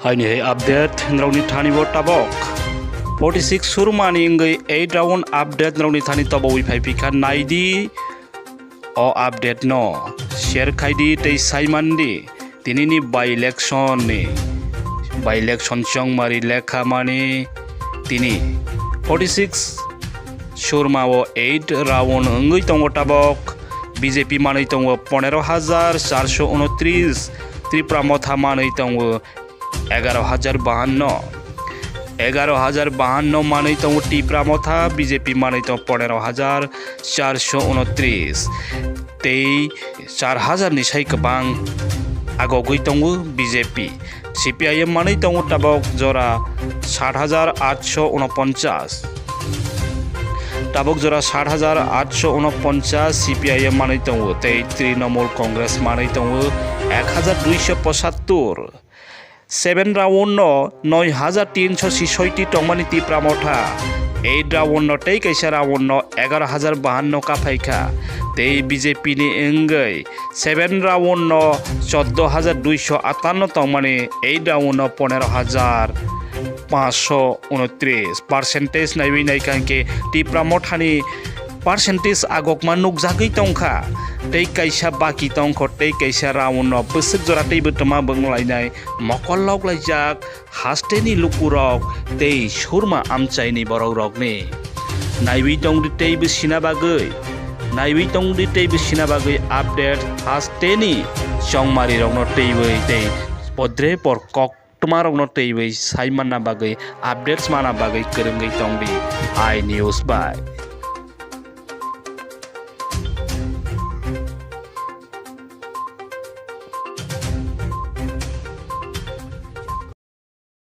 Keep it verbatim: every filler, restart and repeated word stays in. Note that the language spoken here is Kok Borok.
Haini hai update nrokni thani bo tabok. Forty six surmani wngwi eight round update nrokni thani tobowi phai phikha, naidi o update no. Share khaidi tei saimandi tinini by election ni, by election chongmari lekha mani tini forty six surma o eight round wngwi tongo tabok. B J P manwi tongo ponero hajar charso unotris, Tipra Motha manwi tongo egaro hajar bahanno. Egaro hajar bahanno manwi tongo Tipra Motha, B J P manwi tongo ponero hajar charso unotris. Tei char hajar ni sai kwbang agogwi tongo B J P. C P I M manwi tongo tabok jora sat hajar atso unoponchas. Tabok jora sat hajar atso unoponchas C P I M manwi tongo tei Trinamool Congress manwi tongo ek hajar duiso pochattor. Seven round no noi hajar tinso sisoi ti tongmani Tipra Motha. Eight round no tei kaisa round no egaro hajar bahanno kaphaikha. Tei B J P ni wngwi seven round no choddo hajar duiso atanno tongmani, eight round no ponero hajar panso unotris. Percentage naiwi naikha hwnkhe Tipra Mothani percentage agokma nukjagwi tongkha. Tei kaisa baki tongkho, tei kaisa round no bwswk jora teibo twma bwnglainai mokol loklaijak hasteni lukurok tei surma amchaini borokrokni. Naiwi tongdi teibo sina bagwi, naiwi tongdi teibo sina bagwi update hasteni chongmarirokno teiwi tei podre por kok tmarokno teiwi sai manna bagwi, updates manna bagwi kwrwngwi tongdi i news bai.